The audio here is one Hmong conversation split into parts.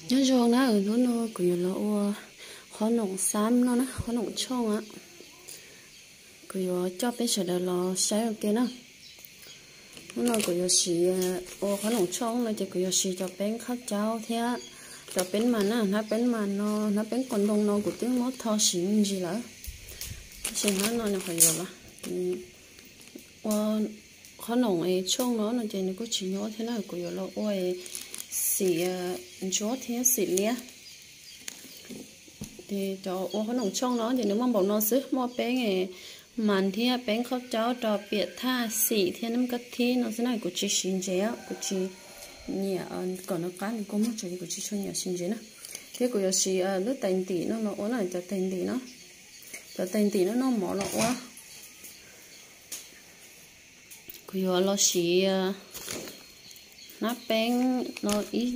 Nyob zoo na, hnub no kuv yuav los ua qhob noom xab no na, qhob noom tshooj a. Kuv yuav coj peb sawv daws los saib ua ke na. Hnub no kuv yuav siv ua qhob noom tshooj no ces kuv yuav siv cov peeb khaub caub thiab cov peeb mas na, hnab peeb mas no, hnab peeb qos ntoo no kuv twb muab tho siv me ntsis lawm. Tab sis hnab no nws qhov yuav los ua qhob noom tshooj no no ces nws kuj tsis nyuaj thiab na, kuv yuav los ua xim ntsuab thiab xim liab. Ces cov ua qhob noom tshooj no ces nws muaj npaum no xwb, muaj peeb mas thiab peeb khaub caub rau piam thaj xim thiab nab kab thib no xwb na, kuv tsis siv ntsev, kuv tsis nyiam kom nws qab nws kua muag tsawv, kuv tsis tshua nyiam siv ntsev na. Thiab kuv yuav siv lub tais ntim no los ua na, cov tais ntim no, cov tais ntim no noj mov los ua. Kuv yuav los siv hnab peeb no ib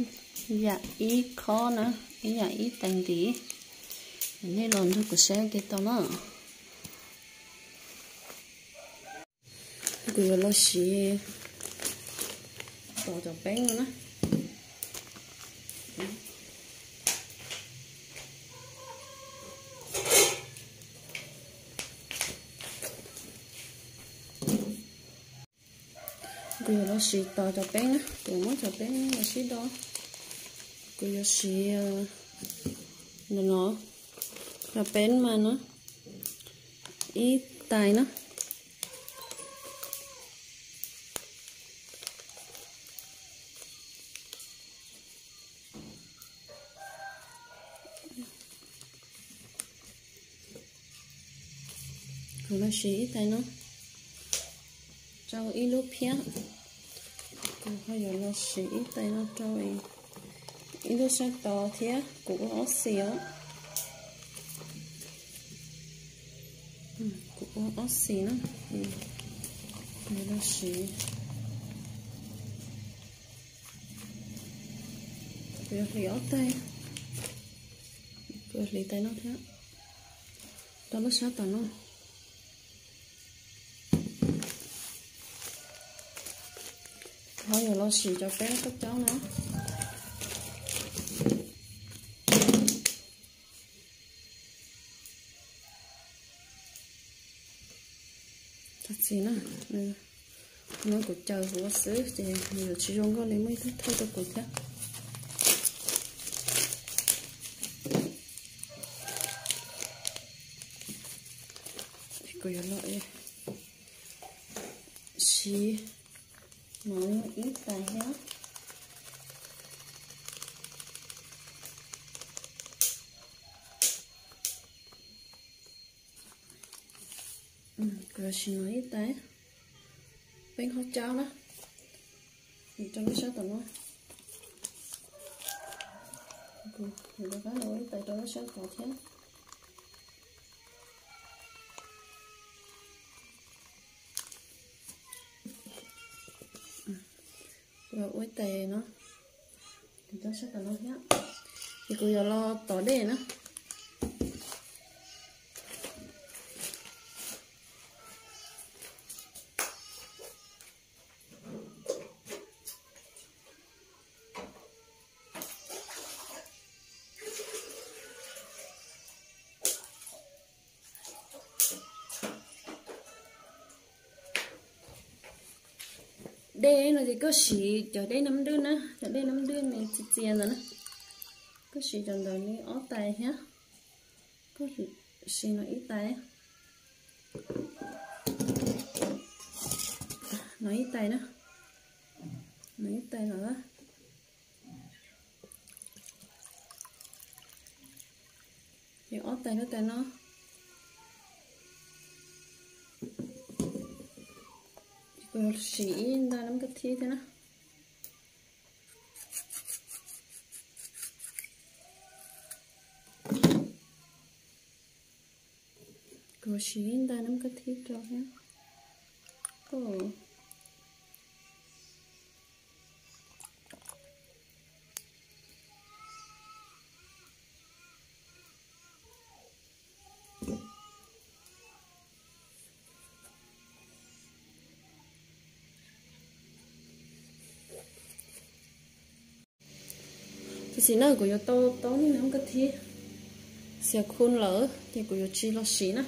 yam ib khob na, ib yam ib tais ntim. Nej los nrog kuv saib ua ke tau na. Kuv yuav los siv tos cov peeb no na. Kuv yuav los siv tos cov peeb na, kuv muab cov peeb los sib do. Kuv yuav siv ntawm no, cov peeb mas no, ib tais na. Kuv los siv ib tais no rau ib lub phiab. Kuv ho yuav los siv ib tais no rau ib lub sab tod thiab, kuv ua ob xim os. Kuv ua ob xim na, kuv yuav los siv, kuv yuav hliv ob tais, kuv yuav hliv tais no thiab rau lub sab tom no. Ho yuav los siv cov peeb khaub caub no. Thov txim na, no kuv caws huv xwb ces nws yuav tsis zoo nkauj li, muaj ib thawj thawj rau kuv thiab. Kuv yuav los siv no ib tais thiab. Kuv yuav siv no ib tais, peeb khaub caub na, rau lub sab tom no. Kuv rov qab los ib tais rau lub sab tod thiab. Kuv ua ib tais no, rau sab tom no thiab. Ces kuv yuav los tov dej na. Dej no ces koj siv cov dej nab dwb na, cov dej nab dwb me txias txias ntawd na. Koj siv cov ntawd li ob tais thiab. Koj siv no ib tais, no ib tais na, no ib tais no. Ces ob tais lub tais no, kuv siv ib nta nab kab thib thiab na. Kuv siv ib nta nab kab thib rau thiab. Tam sim no kuv yuav tau tau niag nab kaj thib xiav khu lawm ces kuv yuav tsis los siv na.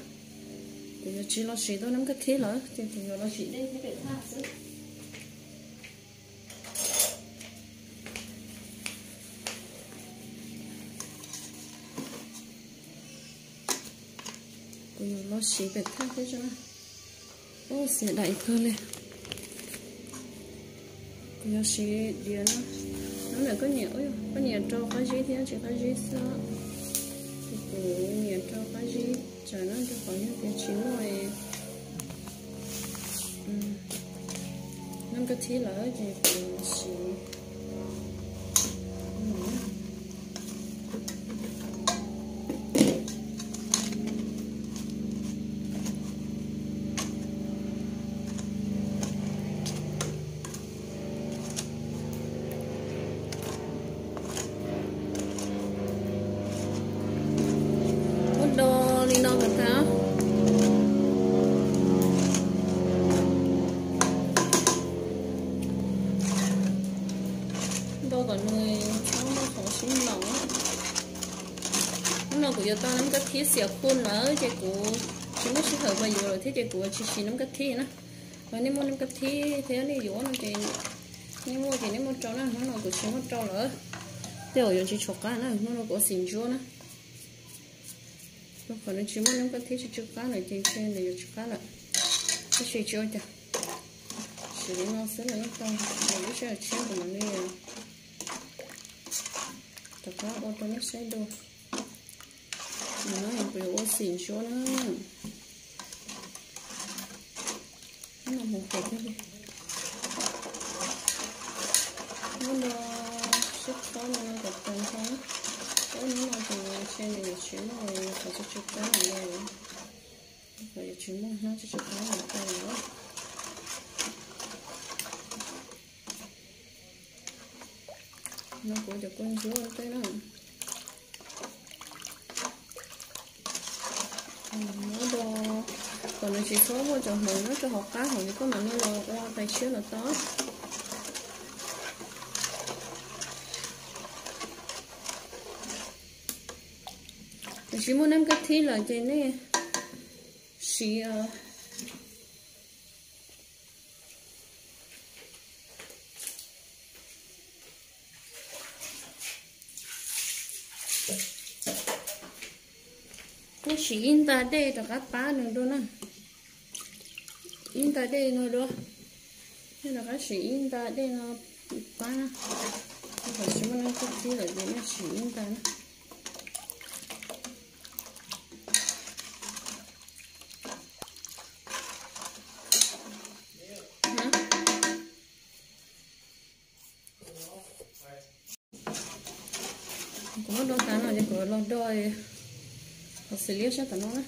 Kuv yuav tsis los siv tau nab kaj thib lawm ces kuv yuav los siv dej thiab pem thaj xwb. Kuv yuav los siv pem thaj thiab tso. Ub, xiav daim kawg li. Kuv yuav siv diav no. Hnub ntawd koj nyiam, koj nyiam rau qab zib thiab tsis qab zib xwb. Ces kuv nyiam rau qab zib tsawv na, rau qhov yog tias tsis muaj nab kaj thib lawm ces kuv siv Muab do li no kom tag. Do kom nws txhob muaj qhov sib ntaus. Hnub no kuv yuav tau nab kaj thib xiav khu lawm ces kuv tsis muaj sij hawm mas yuav lawm thiab ces kuv tsis siv nab kaj thib na. Mas nej muaj nab kaj thib thiab nej yuav no ces nej muaj ces nej muaj rau na, hnub no kuv tsis muaj rau lawm. Tej zaum yuav tsis tshuav qab na, hnub no kuv ua xim ntsuab na. Rau qhov nws tsis muaj nab kaj thib tsis tsw qab lawm ces ntshe nws yuav tsw qab lawm. Tab sis tsis ua cas, siv li no xwb los yeej tau. Lub sij hawm tshiab kuv mam li rov qab ua rau nej saib dua. Nim no kuv yuav ua xim ntsuab na. Hnub no mus pem thiab li. Muab do sib thob no kom tag nrho. Ub, hnub no ces ntshe nws yuav tsis muaj qhov tsw tsw qab lawm. Qhov yuav tsis muaj hnab tsw tsw qab lawm tau lawm. No kuv cov kua ntsuab tej na. Muab do kom nws tsis txhob muaj cov hmoov nyob rau hauv qab hauv li, koj mam li los ua tais tshiab los tau. Nws tsis muaj nab kaj thib lawm ces nej siv Kuj siv ib nta dej rov qab pab nws dua na. Ib nta dej no dua. Nej rov qab siv ib nta dej no pab na. Thaum tsis muaj nab kaj thib lawm ces nej siv ib nta na. Kuv muab do tas no ces kuv los do qhov xim liab sab tom no na.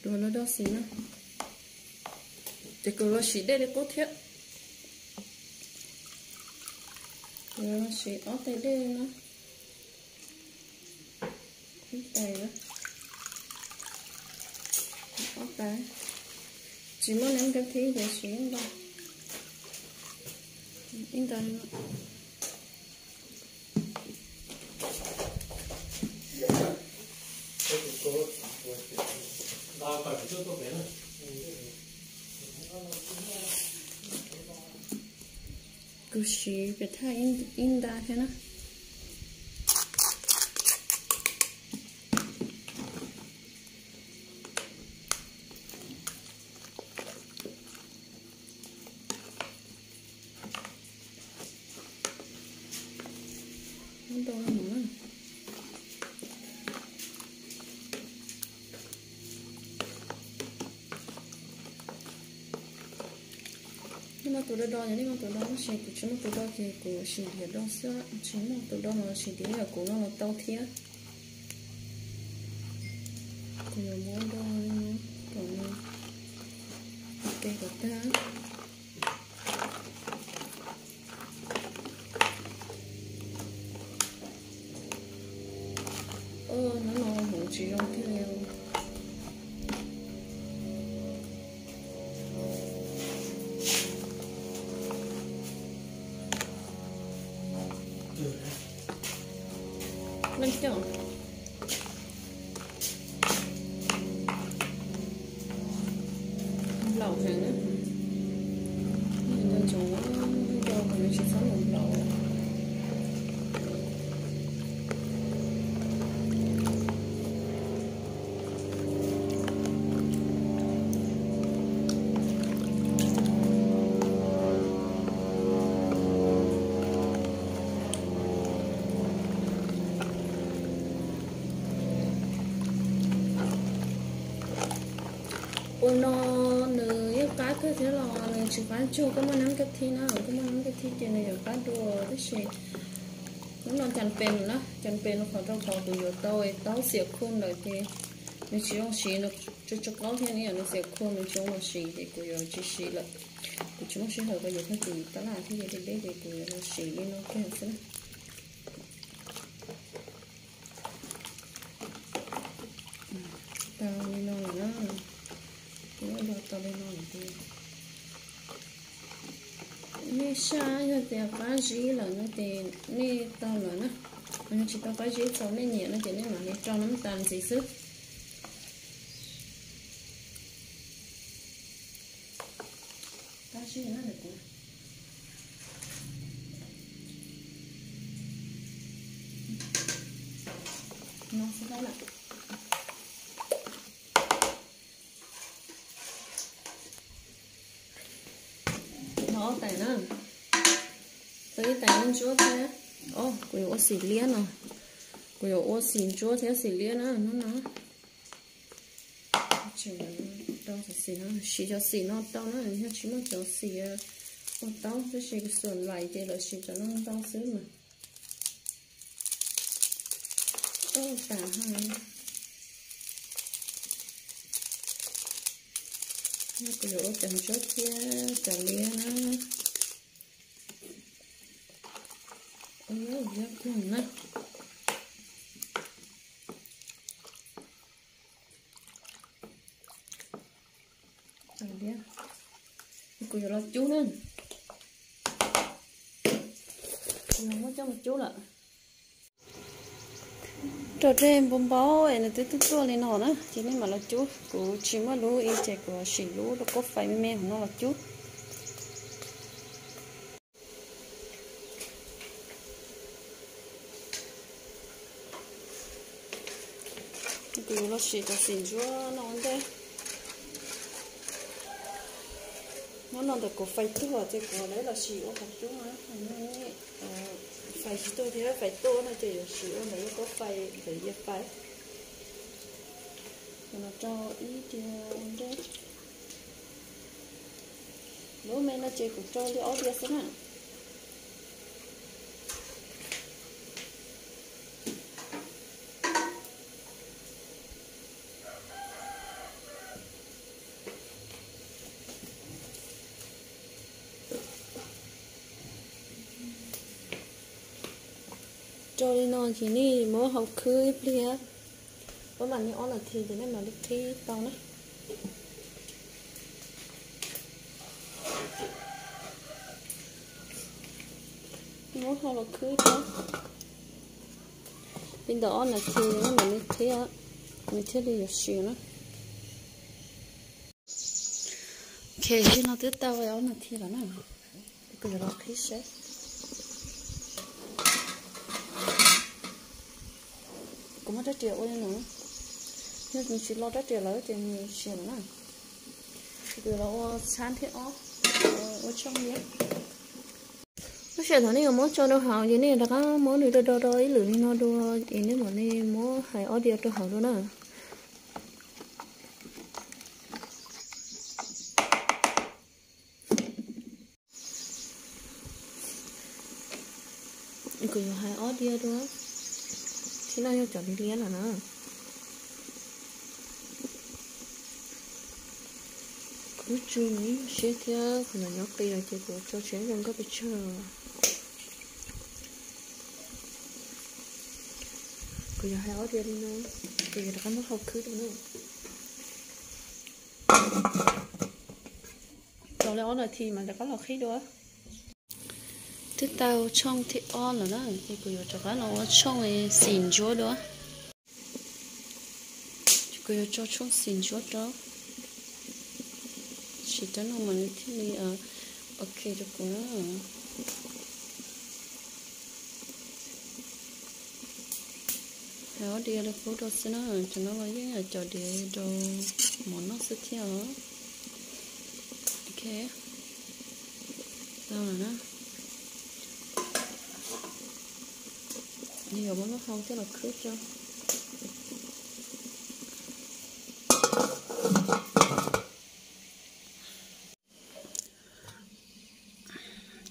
Kuv los do xim na. Ces kuv los siv dej li qub thiab. Kuv los siv ob tais dej no. Ib tais, ob tais. Tsis muaj nab kaj thib ces siv ib tais. Kuv siv pem thaj ib nta thiab na. Muab do no na. Nej muaj tus do do, yog nej muaj tus do, tab sis kuv tsis muaj tus do ces kuv siv diav do xwb, tsis muaj tus do los siv diav yam kuv no los tau thiab. Kuv yuav muab do kom nws ke kom tag. Hnub no hmoov tsis zoo thiab li. Leej coj. Laus heev na. Nco ntsoov, nco kom nws tsis txhob laus laus. Ua no nws yeej qab kawg thiab los nws tsis qab tsuag koj muaj neeb kab thib na, koj muaj neeb kab thib ces nws yuav qab dua tab sis hnub no cas pes na, cas pes qhov rau qhov kuv yuav tau taub xiam khua ntawd ces nws tsis zoo siv, nws tso qaub thiab nws xiam khua nws tsis zoo los siv ces kuv yuav tsis siv lawm. Kuv tsis muaj sij hawm rau yus thaj tim tab laj thiab yus deb deb ces kuv yuav los siv li no kiag xwb na. Tau li no lawm na, kuv ua tau li no lawm ces nej saj yog tias qab zib lawm no ces nej tau lawm na, yog tsis tau qab zib txaus nej nyiam no ces nej mam li rau nab tas ntxiv xwb. Qab zib na kuv no xwb na. Los ob tais na, tau ib tais ntsuab thiab. Kuv yuav ua xim liab no, kuv yuav ua xim ntsuab thiab xim liab na hnub no. Siv cov xim no tau na, yog tsis muaj cov xim ua taub tab sis kuv xuas lais ces lawv siv cov no ntau xwb mas. Ua tas ha. Kuv yuav ua cov ntsuab thiab cov liab na. Ua liab kawg na. Kuv yuav los cub na. Kuv yuav muab coj mus cub lawm. Rau tej npau npau es nws twb tuaj tuaj li no na ces nej mam los cub. Kuv tsis muaj lub ib ces kuv sim lub lauj kaub fais me me hauv no los cub. Kuv yuav los sim cov xim ntsuab no ua ntej. Hnub no ntawm kuv fais tuag ces kuv lawv los sim ua qhov cub na. Fais tsis tuag thiab fais tuag no ces yuav sim ua ntawm lub koj fais ntawm yias fais. Kuv los rau ib diav ua ntej. Lub me no ces kuv rau li ob diav xwb na. Rau li no ces nej muab hau khwb ib pliag, pab mam li ob nas this ces nej mam li qhib tau na. Muab hau los khwb thiab. Li ntawm ob nas this nej mam li qhib, nws thiaj li yuav siav na. Ok, li no twb tau ob nas this lawm na. Kuv yuav los qhib seb. Kuv muab rab riam ua li no, yog nws tsis lo rab riam lawm ces nws siav lawm na. Kuv yuav los ua tshab thib ob, ua tshooj liab. Lub sij hawm thaum nej yuav muab tso rau hauv ces nej rov qab muab nws do do do ib lwm li no dua es nej mam li muab hais ob diav rau hauv dua na. Kuv yuav hais ob diav dua, thib no yog cov liab liab no na. Kuv tsuas nws ib siab thiab kuv nyob qis lawm ces kuv tso tsev zoo nkauj pes tsawg. Kuv yuav hais ob diav li no, ces yuav rov qab muab hau khwb dua na. Tau li ob nas this mas rov qab los qhib dua. Twb tau tshooj thib ob lawm na, ces kuv yuav rov qab los ua tshooj xim ntsuab dua. Kuv yuav tso tshooj xim ntsuab rau, sim rau no mas nws thiaj li ok rau kuv na. Hais ob diav li qub rau xwb na, cov no los yeej yog cov diav rau mov noj xwb thiab os. Ok, tau lawm na. Nws yuav muab lub hau coj los khwb rau.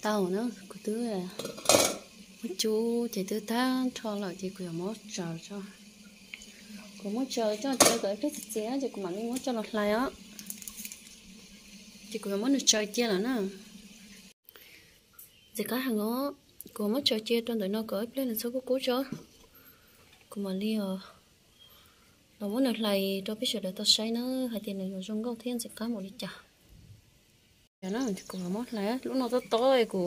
Tau na, kuv twb muab cub ces twb tag nrho lawm ces kuv yuav muab tsaws tso. Kuv muab tsaws tso tsaws kom ib pliag txias txias ces kuv mam li muab coj los hlais os. Ces kuv yuav muab nws tsaws cia lawm na. Ntxim qab heev os, kuv muab tsaws cia rau ntawm no kom ib pliag nws txhob kub kub tso. Kuv mam li los muab nws hlais rau peb sawv daws tau saib na, hais tias nws yuav zoo nkauj thiab ntxim qab npaum li cas. Kuv muab hlais lub no tob tob kuv,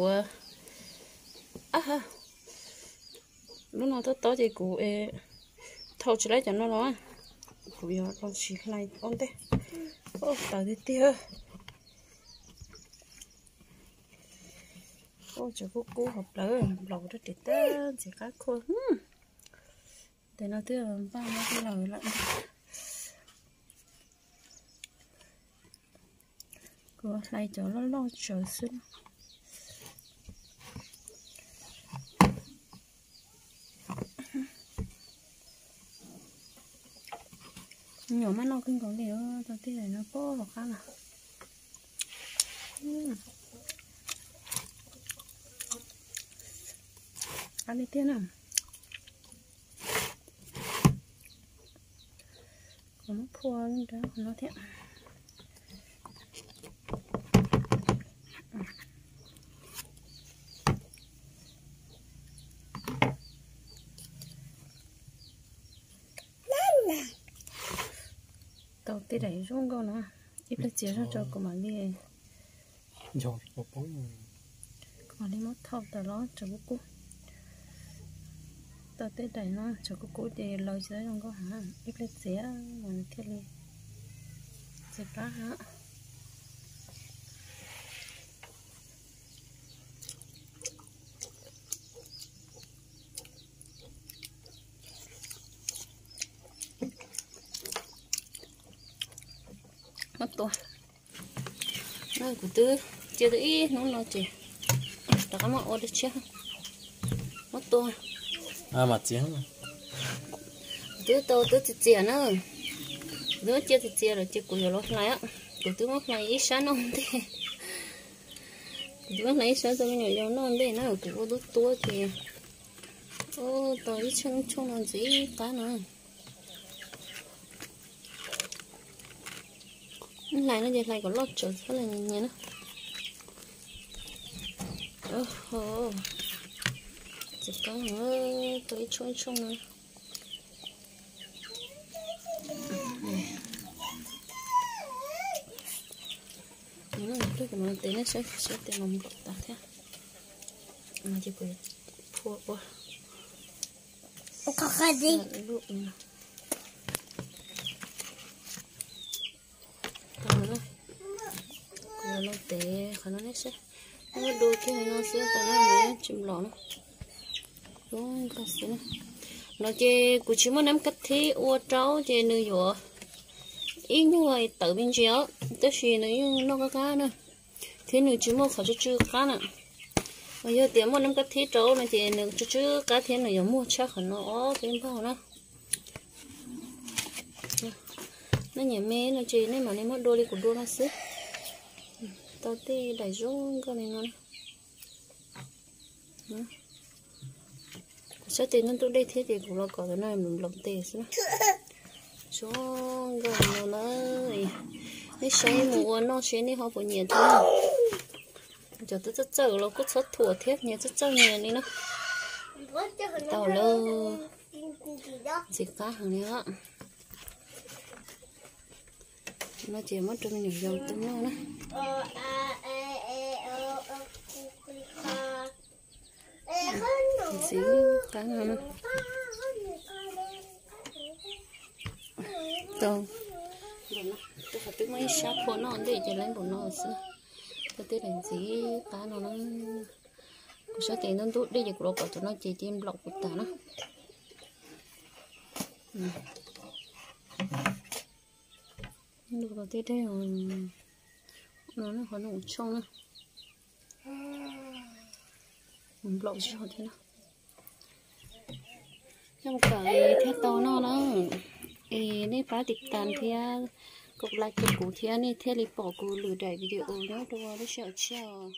lub no tob tob ces kuv thau tsis laib cov no los, kuv yuav los sis hlais ua ntej. Tawv tiag tiag. Tseem kub kub hauv plawv nplaum rau ris tag ntxim qab khuaj. Tes no twb npaj muab lawm lawm. Kuv hlais cov loj loj tsawv xwb. Nyuam maj noj kawg nkaus li, tau tej daim no pom hauv qab na. Qab li tiag na. Kuv muab phua rau no thiab. Tau tej daim zoo nkauj no, ib pliag txias zog tso kuv mam li, kuv mam li muab thau tawm los tso kub kub. Tau tej daim no tso kub kub ces lawv tsis tau zoo nkauj heev, ib pliag txias mas thiaj li ntxim qab heev. Muab tua. Kuv twb cia tau ib hnub no ces rov qab muab ua dab tshiab. Muab tua. Twb tau twb txias txias na. Kuv twb cia txias txias lawm ces kuv yuav los hlais. Kuv twb muab hlais ib sab noj ntej. Kuv twb muab hlais ib sab rau me nyuam yaus noj ntej na, kuv ua tub tuab ces tau ib tshooj tshooj no ntxim qab no. Hlais no ces hlais kom loj tsawv txhob hlais nyias nyias na. Txiv qab heev, tau ib tshooj ib tshooj no. Tes no saib saib tes no nplaum tas thiab. Ces kuv phua ua Kuv los tev qhov no nej saib, muab dua kiag li no xwb, tau no nws tsis nplaum na. Zoo nkauj xwb na. No ces kuv tsis muaj nab kab thib ua rau ces nws yuav ib nyuag tawv me ntsis os, tab sis nws yeej noj qab qab na, thiab nws tsis muaj qhov tsw tsw qab na. Yog tias muaj nab kab thib rau no ces nws tsw tsw qab thiab nws yuav muag tshaj qhov no ob peb npaug na. Nej nyiam me no ces nej mam li muab dua li kuv dua no xwb. Tau tej daim zoo nkauj li no. Kuv saib tes no ntub dej thiab ces kuv los kom tus no nplaum tes xwb na. Zoo nkauj li no na. Nej saib mus ua noj seb nej ho puas nyiam thiab. Cov twb txawj txawj los kuj txhob thuam thiab, nyias txawj txawj nyias li na. Tau lawm. Ntxim qab heev li os. No ces muab rau me nyuam yaus tu noj na. Ntxiv qab no na. Tau, qhov twb muaj ib sab phua noj ntej ces lawv npaum no xwb. Tau tej daim ntxiv qab no na. Kuv sab tes ntub ntub dej ces kuv los kom tus no ces ces nplaum kuv tas na. Nub tau tej dej no, qhov no tshooj na. Nplaum zog thiab na. Zoo kawm thiab tau noj na. Es nej pab tiv tas thiab, kos like rau kuv thiab nej thiaj li pom kuv lwm daim video nyob rau lub sij hawm tshiab os.